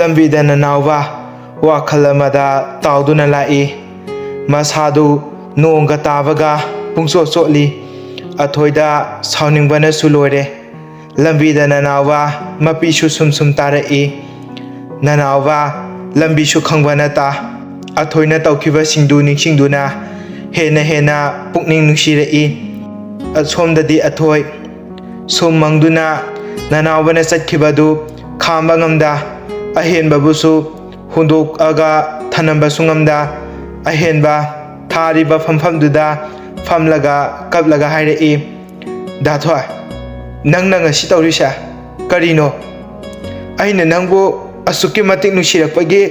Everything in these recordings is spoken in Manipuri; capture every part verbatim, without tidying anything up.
ꯂꯝꯕꯤꯗ ꯅꯅꯥꯎꯕ ꯋꯥꯈꯜ ꯑꯃꯗ ꯇꯥꯎꯗꯨꯅ ꯂꯥꯛꯏ꯫ ꯃꯁꯥꯗꯨ ꯅꯣꯡꯒ ꯇꯥꯕꯒ ꯄꯨꯡꯆꯣꯠ ꯆꯣꯠꯂꯤ꯫ ꯑꯊꯣꯏꯗ ꯁꯥꯎꯅꯤꯡꯕꯅꯁꯨ ꯂꯣꯏꯔꯦ꯫ ꯂꯝꯕꯤꯗ ꯅꯅꯥꯎꯕ ꯃꯄꯤꯁꯨ ꯁꯨꯝ ꯁꯨꯝ ꯇꯥꯔꯛꯏ꯫ ꯅꯅꯥꯎꯕ ꯂꯝꯕꯤꯁꯨ ꯈꯪꯕ ꯅꯠꯇ ꯑꯊꯣꯏꯅ ꯇꯧꯈꯤꯕꯁꯤꯡꯗꯨ ꯅꯤꯡꯁꯤꯡꯗꯨꯅ ꯍꯦꯟꯅ ꯍꯦꯟꯅ ꯄꯨꯛꯅꯤꯡ ꯅꯨꯡꯁꯤꯔꯛꯏ꯫ ꯑꯁꯣꯝꯗꯗꯤ ꯑꯊꯣꯏ ꯁꯨꯝ ꯃꯪꯗꯨꯅ ꯅꯅꯥꯎꯕꯅ ꯆꯠꯈꯤꯕꯗꯨ ꯈꯥꯝꯕ ꯉꯝꯗ, ꯑꯍꯦꯟꯕꯕꯨꯁꯨ ꯍꯨꯟꯗꯣꯛꯑꯒ ꯊꯅꯝꯕꯁꯨ ꯉꯝꯗ, ꯑꯍꯦꯟꯕ ꯊꯥꯔꯤꯕ ꯐꯝꯐꯝꯗꯨꯗ ꯐꯝꯂꯒ ꯀꯞꯂꯒ ꯍꯥꯏꯔꯛꯏ, "ꯗꯥꯊꯣꯏ, ꯅꯪꯅ ꯉꯁꯤ ꯇꯧꯔꯤꯁꯦ ꯀꯔꯤꯅꯣ? ꯑꯩꯅ ꯅꯪꯕꯨ ꯑꯁꯨꯛꯀꯤ ꯃꯇꯤꯛ ꯅꯨꯡꯁꯤꯔꯛꯄꯒꯤ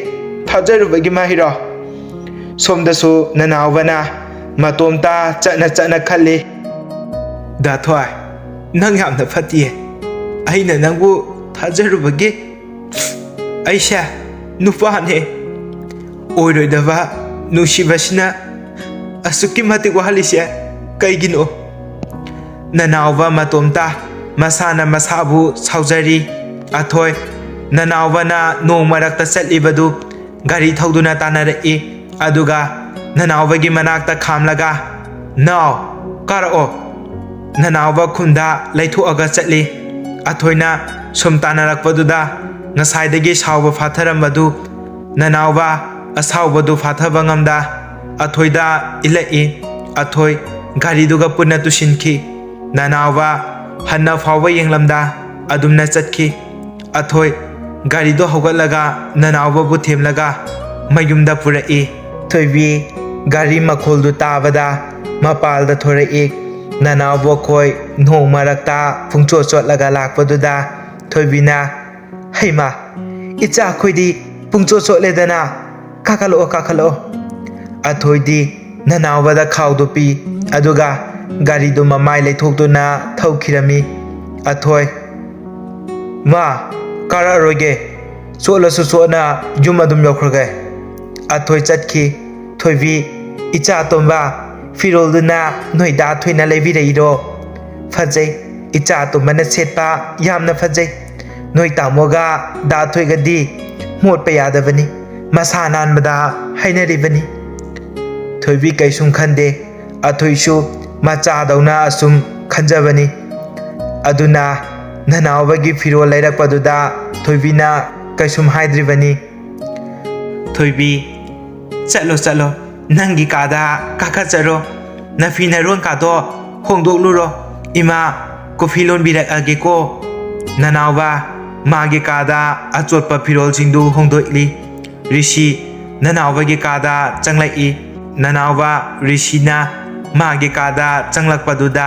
ꯊꯥꯖꯔꯨꯕꯒꯤ ꯃꯍꯩꯔꯣ?" ꯁꯣꯝꯗꯁꯨ ꯅꯅꯥꯎꯕꯅ ꯃꯇꯣꯝꯇ ꯆꯠꯅ ꯆꯠꯅ ꯈꯜꯂꯤ, "ꯗꯥꯊꯣꯏ, ꯅꯪ ꯌꯥꯝꯅ ꯐꯠꯇꯤꯌꯦ꯫ ꯑꯩꯅ ꯅꯪꯕꯨ ꯊꯥꯖꯔꯨꯕꯒꯤ ꯑꯩꯁꯦ ꯅꯨꯄꯥꯅꯦ꯫ ꯑꯣꯏꯔꯣꯏꯗꯕ ꯅꯨꯡꯁꯤꯕꯁꯤꯅ ꯑꯁꯨꯛꯀꯤ ꯃꯇꯤꯛ ꯋꯥꯍꯜꯂꯤꯁꯦ ꯀꯩꯒꯤꯅꯣ?" ꯅꯅꯥꯎꯕ ꯃꯇꯣꯝꯇ ꯃꯁꯥꯅ ꯃꯁꯥꯕꯨ ꯁꯥꯎꯖꯔꯤ꯫ ꯑꯊꯣꯏ, ꯅꯅꯥꯎꯕꯅ ꯅꯣꯡ ꯃꯔꯛꯇ ꯆꯠꯂꯤꯕꯗꯨ ꯒꯥꯔꯤ ꯊꯧꯗꯨꯅ ꯇꯥꯟꯅꯔꯛꯏ꯫ ꯑꯗꯨꯒ ꯅꯅꯥꯎꯕꯒꯤ ꯃꯅꯥꯛꯇ ꯈꯥꯝꯂꯒ, "ꯅꯥꯎ, ꯀꯥꯔꯛꯑꯣ!" ꯅꯅꯥꯎꯕ ꯈꯨꯟꯗ ꯂꯩꯊꯣꯛꯑꯒ ꯆꯠꯂꯤ꯫ ꯑꯊꯣꯏꯅ ꯁꯨꯝ ꯇꯥꯟꯅꯔꯛꯄꯗꯨꯗ ꯉꯁꯥꯏꯗꯒꯤ ꯁꯥꯎꯕ ꯐꯥꯊꯔꯝꯕꯗꯨ ꯅꯅꯥꯎꯕ ꯑꯁꯥꯎꯕꯗꯨ ꯐꯥꯊꯕ ꯉꯝꯗ ꯑꯊꯣꯏꯗ ꯏꯜꯂꯛꯏ꯫ ꯑꯊꯣꯏ ꯒꯥꯔꯤꯗꯨꯒ ꯄꯨꯟꯅ ꯇꯨꯁꯤꯟꯈꯤ꯫ ꯅꯅꯥꯎꯕ ꯍꯟꯅ ꯐꯥꯎꯕ ꯌꯦꯡꯂꯝꯗ ꯑꯗꯨꯝꯅ ꯆꯠꯈꯤ꯫ ꯑꯊꯣꯏ ꯒꯥꯔꯤꯗꯣ ꯍꯧꯒꯠꯂꯒ ꯅꯅꯥꯎꯕꯕꯨ ꯊꯦꯝꯂꯒ ꯃꯌꯨꯝꯗ ꯄꯨꯔꯛꯏ꯫ ꯊꯣꯏꯕꯤ ꯒꯥꯔꯤ ꯃꯈꯣꯜꯗꯨ ꯇꯥꯕꯗ ꯃꯄꯥꯜꯗ ꯊꯣꯔꯛꯏ꯫ ꯅꯅꯥꯎꯕ ꯈꯣꯏ ꯅꯣꯡ ꯃꯔꯛꯇ ꯄꯨꯡꯆꯣꯠ ꯆꯣꯠꯂꯒ ꯂꯥꯛꯄꯗꯨꯗ ꯊꯣꯏꯕꯤꯅ, "ꯍꯩꯃꯥ, ꯏꯆꯥ ꯈꯣꯏꯗꯤ ꯄꯨꯡꯆꯣꯠ ꯆꯣꯠꯂꯦꯗꯅ, ꯀꯥꯈꯠꯂꯛꯑꯣ, ꯀꯥꯈꯠꯂꯛꯑꯣ꯫" ꯑꯊꯣꯏꯗꯤ ꯅꯅꯥꯎꯕꯗ ꯈꯥꯎꯗꯨ ꯄꯤ, ꯑꯗꯨꯒ ꯒꯥꯔꯤꯗꯨ ꯃꯃꯥꯏ ꯂꯩꯊꯣꯛꯇꯨꯅ ꯊꯧꯈꯤꯔꯝꯃꯤ꯫ ꯑꯊꯣꯏ, "ꯃꯥ, ꯀꯥꯔꯛꯑꯔꯣꯏꯒꯦ, ꯆꯣꯠꯂꯁꯨ ꯆꯣꯠꯅ ꯌꯨꯝ ꯑꯗꯨꯝ ꯌꯧꯈ꯭ꯔꯒꯦ꯫" ꯑꯊꯣꯏ ꯆꯠꯈꯤ꯫ ꯊꯣꯏꯕꯤ, "ꯏꯆꯥ ꯑꯇꯣꯝꯕ, ꯐꯤꯔꯣꯜꯗꯨꯅ ꯅꯣꯏ ꯗꯥ ꯊꯣꯏꯅ ꯂꯩꯕꯤꯔꯛꯏꯔꯣ?" "ꯐꯖꯩ, ꯏꯆꯥ ꯑꯇꯣꯝꯕꯅ ꯁꯦꯠꯄ ꯌꯥꯝꯅ ꯐꯖꯩ꯫ ꯅꯣꯏ ꯇꯥꯃꯣꯒ ꯗꯥ ꯊꯣꯏꯒꯗꯤ ꯃꯣꯠꯄ ꯌꯥꯗꯕꯅꯤ, ꯃꯁꯥ ꯅꯥꯟꯕꯗ ꯍꯩꯅꯔꯤꯕꯅꯤ꯫ ꯊꯣꯏꯕꯤ ꯀꯩꯁꯨꯝ ꯈꯟꯗꯦ꯫ ꯑꯊꯣꯏꯁꯨ ꯃꯆꯥꯗꯧꯅ ꯑꯁꯨꯝ ꯈꯟꯖꯕꯅꯤ꯫ ꯑꯗꯨꯅ ꯅꯅꯥꯎꯕꯒꯤ ꯐꯤꯔꯣꯜ ꯂꯩꯔꯛꯄꯗꯨꯗ ꯊꯣꯏꯕꯤꯅ ꯀꯩꯁꯨꯝ ꯍꯥꯏꯗ꯭ꯔꯤꯕꯅꯤ꯫ "ꯊꯣꯏꯕꯤ, ꯆꯠꯂꯣ, ꯆꯠꯂꯣ, ꯅꯪꯒꯤ ꯀꯥꯗ ꯀꯥꯈꯠꯆꯔꯣ꯫ ꯅꯐꯤ ꯅꯔꯣꯟ ꯀꯥꯗꯣ ꯍꯣꯡꯗꯣꯛꯂꯨꯔꯣ꯫ ꯏꯃꯥ ꯀꯣꯐꯤ ꯂꯣꯟꯕꯤꯔꯛꯑꯒꯦꯀꯣ꯫" ꯅꯅꯥꯎꯕ ꯃꯥꯒꯤ ꯀꯥꯗ ꯑꯆꯣꯠꯄ ꯐꯤꯔꯣꯜꯁꯤꯡꯗꯨ ꯍꯣꯡꯗꯣꯛꯂꯤ꯫ ꯔꯤꯁꯤ ꯅꯅꯥꯎꯕꯒꯤ ꯀꯥꯗ ꯆꯪꯂꯛꯏ꯫ ꯅꯅꯥꯎꯕ ꯔꯤꯁꯤꯅ ꯃꯥꯒꯤ ꯀꯥꯗ ꯆꯪꯂꯛꯄꯗꯨꯗ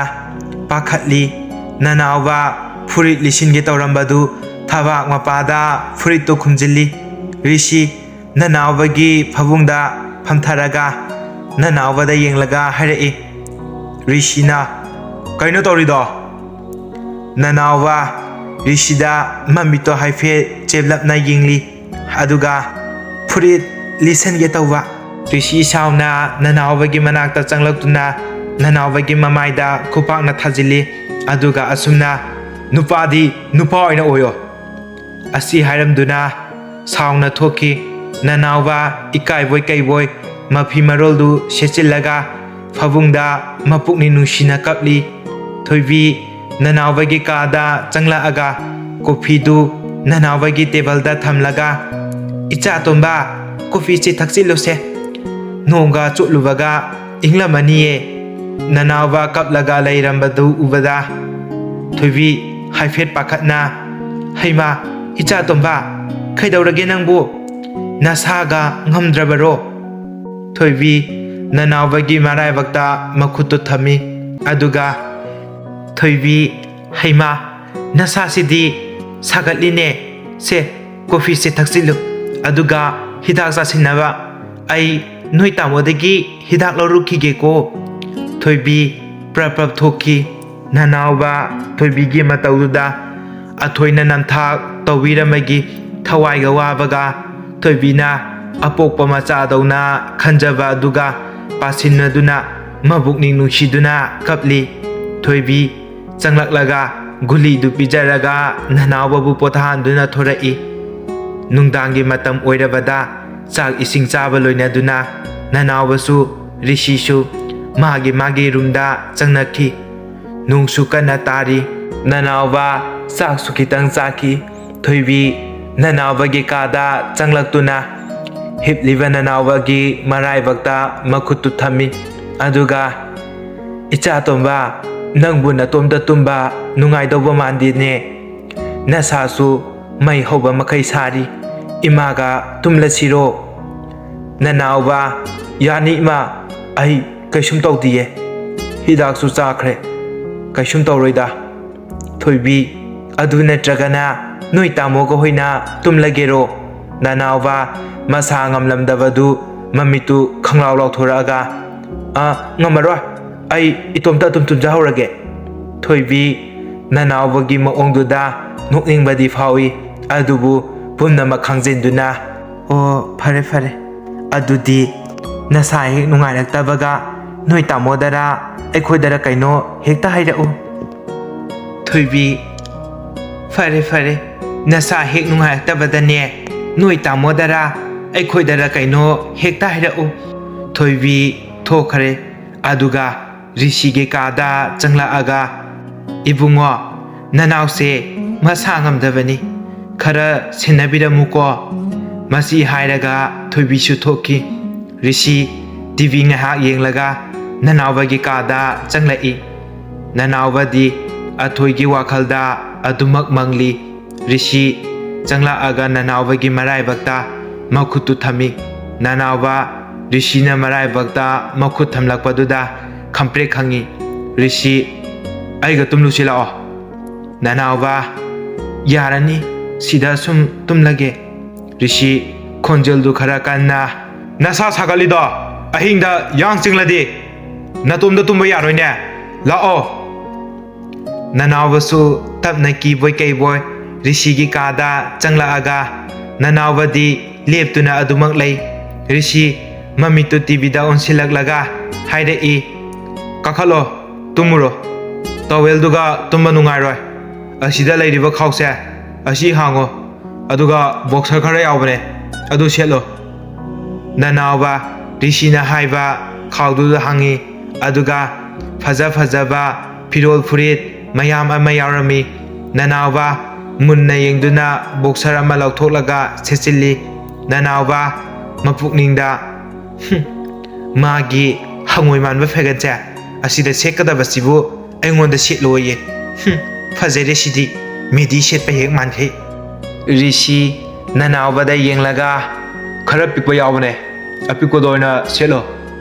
ꯄꯥꯈꯠꯂꯤ꯫ ꯅꯅꯥꯎꯕ ꯐꯨꯔꯤꯠ ꯂꯤꯁꯤꯟꯒꯦ ꯇꯧꯔꯝꯕꯗꯨ ꯊꯕꯥꯛ ꯃꯄꯥꯗ ꯐꯨꯔꯤꯠꯇꯨ ꯈꯨꯝꯖꯤꯜꯂꯤ꯫ ꯔꯤꯁꯤ ꯅꯅꯥꯎꯕꯒꯤ ꯐꯃꯨꯡꯗ ꯐꯝꯊꯔꯒ ꯅꯅꯥꯎꯕꯗ ꯌꯦꯡꯂꯒ ꯍꯥꯏꯔꯛꯏ꯫ ꯔꯤꯁꯤꯅ, "ꯀꯩꯅꯣ ꯇꯧꯔꯤꯗꯣ?" ꯅꯅꯥꯎꯕ ꯔꯤꯁꯤꯗ ꯃꯃꯤꯠꯇꯣ ꯍꯥꯏꯐꯦꯠ ꯆꯦꯞꯂꯞꯅ ꯌꯦꯡꯂꯤ꯫ ꯑꯗꯨꯒ ꯐꯨꯔꯤꯠ ꯂꯤꯁꯟꯒꯦ ꯇꯧꯕ꯫ ꯔꯤꯁꯤ ꯁꯥꯎꯅ ꯅꯅꯥꯎꯕꯒꯤ ꯃꯅꯥꯛꯇ ꯆꯪꯂꯛꯇꯨꯅ ꯅꯅꯥꯎꯕꯒꯤ ꯃꯃꯥꯏꯗ ꯈꯨꯄꯥꯛꯅ ꯊꯥꯖꯤꯜꯂꯤ꯫ ꯑꯗꯨꯒ ꯑꯁꯨꯝꯅ, "ꯅꯨꯄꯥꯗꯤ ꯅꯨꯄꯥ ꯑꯣꯏꯅ ꯑꯣꯏꯌꯣ" ꯑꯁꯤ ꯍꯥꯏꯔꯝꯗꯨꯅ ꯁꯥꯎꯅ ꯊꯣꯛꯈꯤ꯫ ꯅꯅꯥꯎꯕ ꯏꯀꯥꯏꯕꯣꯏ ꯀꯩꯕꯣꯏ ꯃꯐꯤ ꯃꯔꯣꯜꯗꯨ ꯁꯦꯠꯆꯤꯜꯂꯒ ꯐꯃꯨꯡꯗ ꯃꯄꯨꯛꯅꯤꯡ ꯅꯨꯡꯁꯤꯅ ꯀꯞꯂꯤ꯫ ꯊꯣꯏꯕꯤ ꯅꯅꯥꯎꯕꯒꯤ ꯀꯥꯗ ꯆꯪꯂꯛꯑꯒ ꯀꯣꯐꯤꯗꯨ ꯅꯅꯥꯎꯕꯒꯤ ꯇꯦꯕꯜꯗ ꯊꯝꯂꯒ, "ꯏꯆꯥ ꯇꯣꯝꯕ, ꯀꯣꯐꯤꯁꯤ ꯊꯛꯆꯤꯜꯂꯨꯁꯦ꯫ ꯅꯣꯡꯒ ꯆꯣꯠꯂꯨꯕꯒ ꯏꯪꯂꯝꯃꯅꯤꯌꯦ꯫" ꯅꯅꯥꯎꯕ ꯀꯞꯂꯒ ꯂꯩꯔꯝꯕꯗꯨ ꯎꯕꯗ ꯊꯣꯏꯕꯤ ꯍꯥꯏꯐꯦꯠ ꯄꯥꯈꯠꯅ, "ꯍꯩꯃꯥ, ꯏꯆꯥ ꯇꯣꯝꯕ, ꯀꯩꯗꯧꯔꯒꯦ ꯅꯪꯕꯨ? ꯅꯁꯥꯒ ꯉꯝꯗ꯭ꯔꯕꯔꯣ?" ꯊꯣꯏꯕꯤ ꯅꯅꯥꯎꯕꯒꯤ ꯃꯔꯥꯏꯕꯛꯇ ꯃꯈꯨꯠꯇꯨ ꯊꯝꯃꯤ꯫ ꯑꯗꯨꯒ ꯊꯣꯏꯕꯤ, "ꯍꯩꯃꯥ, ꯅꯁꯥꯁꯤꯗꯤ ꯁꯥꯒꯠꯂꯤꯅꯦ꯫ ꯁꯦ, ꯀꯣꯐꯤꯁꯦ ꯊꯛꯆꯤꯜꯂꯨ꯫ ꯑꯗꯨꯒ ꯍꯤꯗꯥꯛ ꯆꯥꯁꯤꯟꯅꯕ ꯑꯩ ꯅꯣꯏ ꯇꯥꯃꯣꯗꯒꯤ ꯍꯤꯗꯥꯛ ꯂꯧꯔꯨꯈꯤꯒꯦꯀꯣ꯫" ꯊꯣꯏꯕꯤ ꯄ꯭ꯔꯞ ꯄ꯭ꯔꯞ ꯊꯣꯛꯈꯤ꯫ ꯅꯅꯥꯎꯕ ꯊꯣꯏꯕꯤꯒꯤ ꯃꯇꯧꯗꯨꯗ ꯑꯊꯣꯏꯅ ꯅꯝꯊꯥꯛ ꯇꯧꯕꯤꯔꯝꯕꯒꯤ ꯊꯋꯥꯏꯒ ꯋꯥꯕꯒ ꯊꯣꯏꯕꯤꯅ ꯑꯄꯣꯛꯄ ꯃꯆꯥꯗꯧꯅ ꯈꯟꯖꯕ ꯑꯗꯨꯒ ꯄꯥꯁꯤꯟꯅꯗꯨꯅ ꯃꯕꯨꯛꯅꯤꯡ ꯅꯨꯡꯁꯤꯗꯨꯅ ꯀꯞꯂꯤ꯫ ꯊꯣꯏꯕꯤ ꯆꯪꯂꯛꯂꯒ ꯒꯨꯂꯤꯗꯨ ꯄꯤꯖꯔꯒ ꯅꯅꯥꯎꯕꯕꯨ ꯄꯣꯊꯥꯍꯟꯗꯨꯅ ꯊꯣꯔꯛꯏ꯫ ꯅꯨꯡꯗꯥꯡꯒꯤ ꯃꯇꯝ ꯑꯣꯏꯔꯕꯗ ꯆꯥꯛ ꯏꯁꯤꯡ ꯆꯥꯕ ꯂꯣꯏꯅꯗꯨꯅ ꯅꯅꯥꯎꯕꯁꯨ ꯔꯤꯁꯤꯁꯨ ꯃꯥꯒꯤ ꯃꯥꯒꯤ ꯔꯨꯝꯗ ꯆꯪꯅꯈꯤ꯫ ꯅꯣꯡꯁꯨ ꯀꯟꯅ ꯇꯥꯔꯤ꯫ ꯅꯅꯥꯎꯕ ꯆꯥꯛꯁꯨ ꯈꯤꯇꯪ ꯆꯥꯈꯤ꯫ ꯊꯣꯏꯕꯤ ꯅꯅꯥꯎꯕꯒꯤ ꯀꯥꯗ ꯆꯪꯂꯛꯇꯨꯅ ꯍꯤꯞꯂꯤꯕ ꯅꯅꯥꯎꯕꯒꯤ ꯃꯔꯥꯏꯕꯛꯇ ꯃꯈꯨꯠꯇꯨ ꯊꯝꯃꯤ꯫ ꯑꯗꯨꯒ, "ꯏꯆꯥ ꯇꯣꯝꯕ, ꯅꯪꯕꯨ ꯅꯇꯣꯝꯇ ꯇꯨꯝꯕ ꯅꯨꯡꯉꯥꯏꯗꯧꯕ ꯃꯥꯟꯗꯦꯅꯦ꯫ ꯅꯁꯥꯁꯨ ꯃꯩ ꯍꯧꯕ ꯃꯈꯩ ꯁꯥꯔꯤ꯫ ꯏꯃꯥꯒ ꯇꯨꯝꯂꯁꯤꯔꯣ?" ꯅꯅꯥꯎꯕ, "ꯌꯥꯅꯤ ꯏꯃꯥ, ꯑꯩ ꯀꯩꯁꯨꯝ ꯇꯧꯗꯤꯌꯦ꯫ ꯍꯤꯗꯥꯛꯁꯨ ꯆꯥꯈ꯭ꯔꯦ꯫ ꯀꯩꯁꯨꯝ ꯇꯧꯔꯣꯏꯗ꯫" ꯊꯣꯏꯕꯤ, "ꯑꯗꯨ ꯅꯠꯇ꯭ꯔꯒꯅ ꯅꯣꯏ ꯇꯥꯃꯣꯒ ꯍꯣꯏꯅ ꯇꯨꯝꯂꯒꯦꯔꯣ?" ꯅꯅꯥꯎꯕ ꯃꯁꯥ ꯉꯝꯂꯝꯗꯕꯗꯨ ꯃꯃꯤꯠꯇꯨ ꯈꯪꯂꯥꯎ ꯂꯥꯎꯊꯣꯔꯛꯑꯒ, "ꯑ, ꯉꯝꯃꯔꯣꯏ꯫ ꯑꯩ ꯏꯇꯣꯝꯇ ꯑꯗꯨꯝ ꯇꯨꯝꯖꯍꯧꯔꯒꯦ꯫" ꯊꯣꯏꯕꯤ ꯅꯅꯥꯎꯕꯒꯤ ꯃꯑꯣꯡꯗꯨꯗ ꯅꯣꯛꯅꯤꯡꯕꯗꯤ ꯐꯥꯎꯏ, ꯑꯗꯨꯕꯨ ꯄꯨꯝꯅꯃꯛ ꯈꯪꯖꯤꯟꯗꯨꯅ, "ꯑꯣ, ꯐꯔꯦ, ꯐꯔꯦ꯫ ꯑꯗꯨꯗꯤ ꯅꯁꯥ ꯍꯦꯛ ꯅꯨꯡꯉꯥꯏꯔꯛꯇꯕꯒ ꯅꯣꯏ ꯇꯥꯃꯣꯗꯔ ꯑꯩꯈꯣꯏꯗꯔ ꯀꯩꯅꯣ ꯍꯦꯛꯇ ꯍꯥꯏꯔꯛꯎ꯫" ꯊꯣꯏꯕꯤ, "ꯐꯔꯦ, ꯐꯔꯦ꯫ ꯅꯁꯥ ꯍꯦꯛ ꯅꯨꯡꯉꯥꯏꯔꯛꯇꯕꯗꯅꯦ ꯅꯣꯏ ꯇꯥꯃꯣꯗꯔ ꯑꯩꯈꯣꯏꯗꯔ ꯀꯩꯅꯣ ꯍꯦꯛꯇ ꯍꯥꯏꯔꯛꯎ꯫" ꯊꯣꯏꯕꯤ ꯊꯣꯛꯈ꯭ꯔꯦ꯫ ꯑꯗꯨꯒ ꯔꯤꯁꯤꯒꯤ ꯀꯥꯗ ꯆꯪꯂꯛꯑꯒ, "ꯏꯕꯨꯡꯉꯣ, ꯅꯅꯥꯎꯁꯦ ꯃꯁꯥ ꯉꯝꯗꯕꯅꯤ꯫ ꯈꯔ ꯁꯦꯟꯅꯕꯤꯔꯝꯃꯨꯀꯣ꯫" ꯃꯁꯤ ꯍꯥꯏꯔꯒ ꯊꯣꯏꯕꯤꯁꯨ ꯊꯣꯛꯈꯤ꯫ ꯔꯤꯁꯤ ꯇꯤ ꯚꯤ ꯉꯥꯏꯍꯥꯛ ꯌꯦꯡꯂꯒ ꯅꯅꯥꯎꯕꯒꯤ ꯀꯥꯗ ꯆꯪꯂꯛꯏ꯫ ꯅꯅꯥꯎꯕꯗꯤ ꯑꯊꯣꯏꯒꯤ ꯋꯥꯈꯜꯗ ꯑꯗꯨꯃꯛ ꯃꯪꯂꯤ꯫ ꯔꯤꯁꯤ ꯆꯪꯂꯛꯑꯒ ꯅꯅꯥꯎꯕꯒꯤ ꯃꯔꯥꯏꯕꯛꯇ ꯃꯈꯨꯠꯇꯨ ꯊꯝꯃꯤ꯫ ꯅꯅꯥꯎꯕ ꯔꯤꯁꯤꯅ ꯃꯔꯥꯏꯕꯛꯇ ꯃꯈꯨꯠ ꯊꯝꯂꯛꯄꯗꯨꯗ ꯈꯪꯄ꯭ꯔꯦꯛ ꯈꯪꯉꯤ꯫ ꯔꯤꯁꯤ, "ꯑꯩꯒ ꯇꯨꯝꯂꯨꯁꯤ ꯂꯥꯛꯑꯣ꯫" ꯅꯅꯥꯎꯕ, "ꯌꯥꯔꯅꯤ, ꯁꯤꯗ ꯁꯨꯝ ꯇꯨꯝꯂꯒꯦ꯫" ꯔꯤꯁꯤ ꯈꯣꯟꯖꯦꯜꯗꯨ ꯈꯔ ꯀꯟꯅ, "ꯅꯁꯥ ꯁꯥꯒꯠꯂꯤꯗꯣ? ꯑꯍꯤꯡꯗ ꯌꯥꯡ ꯆꯤꯡꯂꯗꯤ? ꯅꯇꯣꯝꯗ ꯇꯨꯝꯕ ꯌꯥꯔꯣꯏꯅꯦ꯫ ꯂꯥꯛꯑꯣ꯫" ꯅꯅꯥꯎꯕꯁꯨ ꯇꯞꯅ ꯀꯤꯕꯣꯏ ꯀꯩꯕꯣꯏ ꯔꯤꯁꯤꯒꯤ ꯀꯥꯗ ꯆꯪꯂꯛꯑꯒ ꯅꯅꯥꯎꯕꯗꯤ ꯂꯦꯞꯇꯨꯅ ꯑꯗꯨꯃꯛ ꯂꯩ꯫ ꯔꯤꯁꯤ ꯃꯃꯤꯠꯇꯨ ꯇꯤ ꯚꯤꯗ ꯑꯣꯟꯁꯤꯜꯂꯛꯂꯒ ꯍꯥꯏꯔꯛꯏ, "ꯀꯥꯈꯠꯂꯣ, ꯇꯨꯝꯃꯨꯔꯣ꯫ ꯇꯋꯦꯜꯗꯨꯒ ꯇꯨꯝꯕ ꯅꯨꯡꯉꯥꯏꯔꯣꯏ꯫ ꯑꯁꯤꯗ ꯂꯩꯔꯤꯕ ꯈꯥꯎꯁꯦ, ꯑꯁꯤ ꯍꯥꯡꯉꯣ꯫ ꯑꯗꯨꯒ ꯕꯣꯛꯁꯔ ꯈꯔ ꯌꯥꯎꯕꯅꯦ, ꯑꯗꯨ ꯁꯦꯠꯂꯣ꯫ ꯅꯅꯥꯎꯕ ꯔꯤꯁꯤꯅ ꯍꯥꯏꯕ ꯈꯥꯎꯗꯨꯗ ꯍꯥꯡꯉꯤ꯫ ꯑꯗꯨꯒ ꯐꯖ ꯐꯖꯕ ꯐꯤꯔꯣꯜ ꯐꯨꯔꯤꯠ ꯃꯌꯥꯝ ꯑꯃ ꯌꯥꯎꯔꯝꯃꯤ꯫ ꯅꯅꯥꯎꯕ ꯃꯨꯟꯅ ꯌꯦꯡꯗꯨꯅ ꯕꯣꯛꯁꯔ ꯑꯃ ꯂꯧꯊꯣꯛꯂꯒ ꯁꯦꯠꯆꯤꯜꯂꯤ꯫ ꯅꯅꯥꯎꯕ ꯃꯄꯨꯛꯅꯤꯡꯗ, "ꯍꯨꯝ, ꯃꯥꯒꯤ ꯍꯪꯉꯣꯏ ꯃꯥꯟꯕ ꯐꯦꯒꯟꯁꯦ ꯑꯁꯤꯗ ꯁꯦꯠꯀꯗꯕꯁꯤꯕꯨ ꯑꯩꯉꯣꯟꯗ ꯁꯦꯠꯂꯣꯌꯦ꯫ ꯍꯨꯝ, ꯐꯖꯔꯦ ꯁꯤꯗꯤ, ꯃꯦꯗꯤ ꯁꯦꯠꯄ ꯍꯦꯛ ꯃꯥꯟꯈꯩ"꯫ ꯔꯤꯁꯤ ꯅꯅꯥꯎꯕꯗ ꯌꯦꯡꯂꯒ, "ꯈꯔ ꯄꯤꯛꯄ ꯌꯥꯎꯕꯅꯦ, ꯑꯄꯤꯛꯄꯗꯣ ꯑꯣꯏꯅ ꯁꯦꯠꯂꯣ꯫